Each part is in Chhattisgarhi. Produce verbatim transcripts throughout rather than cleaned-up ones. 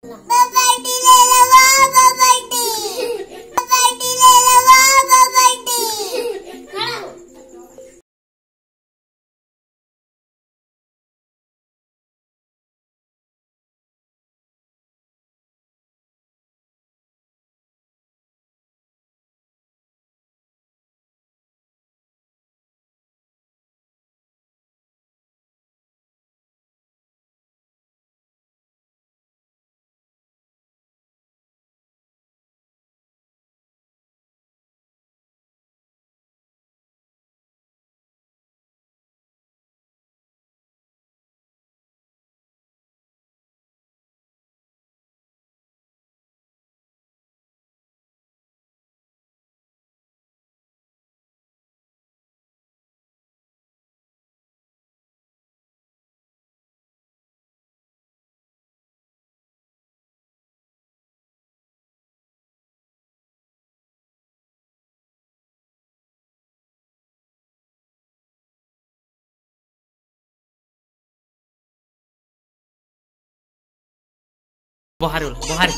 बबड्डी ले लो, बबड्डी। बबड्डी ले लो, बबड्डी। खड़ा हो। बोहारे बोला, बोहारे।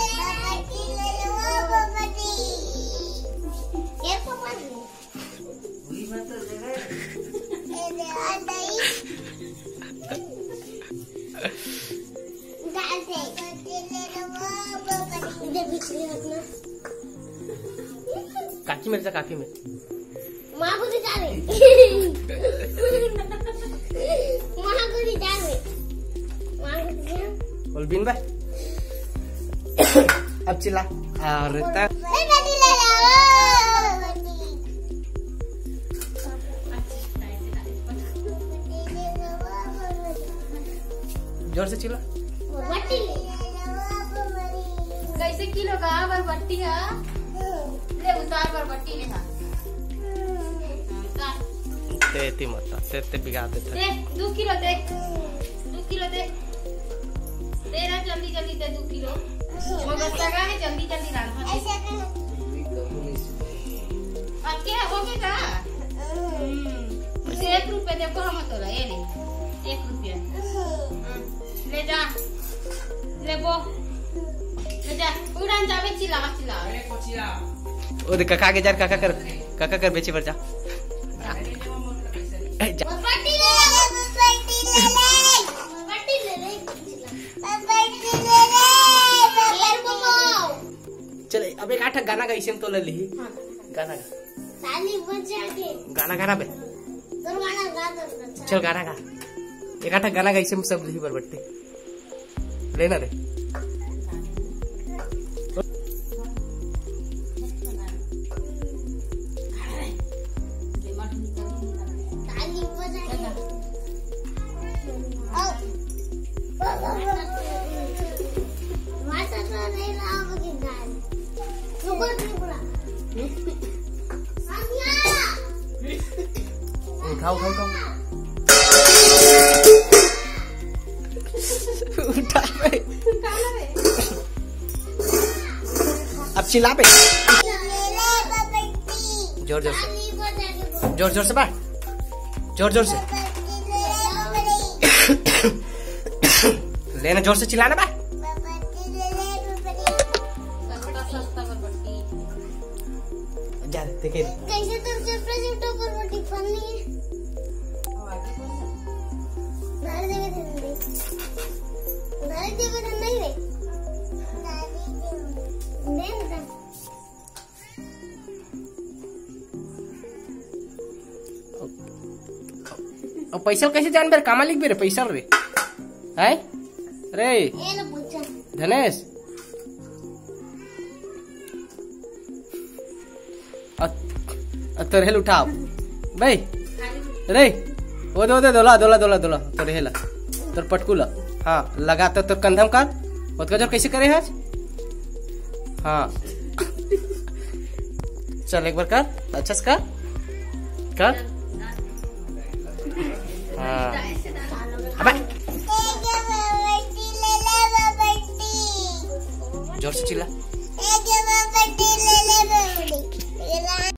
काकी मेरे से काकी में। माँ को दिखा दे। माँ को दिखा दे। माँ को दिखा। बोल बिन बे। अब चिल्ला। और ए, बेटी ले ले, ओ, बेटी। जोर से चिल्ला। बट्टी ले। कैसे किलो का बरबट्टी है? ले उतार बरबट्टी ले, हाँ। ते, ते मत, ते, ते बिगाड़ देता। दे, दो किलो दे। दो किलो दे। दे ना जल्दी, जल्दी दे, दो किलो। मगर सगा है, जल्दी, जल्दी रांधा दे। अब क्या हो गया? हम्म। एक रुपया देखो हम तोला, ये ले। एक रुपया। हम्म। ले जा। ले बो। ले जा। उड़ान जावे चिल्ला, चिल्ला। ओ देख, काका के जार, काका कर, काका कर बेचे बर जा। ए, जा। बट्टी ले ले, बट्टी ले ले। बट्टी ले ले। बट्टी ले ले। चल, अब एक आठ गाना गा, इसे में तो ले ली। हाँ। गाना गा। ताली बजा के। गाना गाना बे। तोर गाना गा, तोर अच्छा। चल, गाना गा। एक आठ गाना गा, इसे में सब ली बरबट्टी। लेना रे। ताली बजा के। ओ। माता तो नहीं लाओ की गाली। रुको, रुको। उठा, उठा, उठा। उठा बे। अब चिल्ला बे। जोर, जोर से। जोर, जोर से बा। जोर, जोर से। लेना, जोर से चिल्लाना बा। सस्ता, सस्ता बरबट्टी। जा, देखे। कैसे तुम surprise उठो बरबट्टी फल नहीं है? दाल देवे थे नहीं। दाल देवे थे नहीं रे। दे ना। अब पैसा कैसे जान बर, कामा लिख बे रे पैसा रे? हैं? रे। ए लो पूछा। धनेश। अ-, अ, तोर हेल उठाओ। बे। रे। ओ दे, ओ दे, दोला, दोला, दोला, दोला। तोर हेल। तोर पटकू ला। हाँ, लगा तो तोर कंधम कर। ओतका जोर कैसे करे आज? हाँ। चल, एक बार कर, अच्छा से कर, कर। हाँ। अबे। जोर से चिल्ला।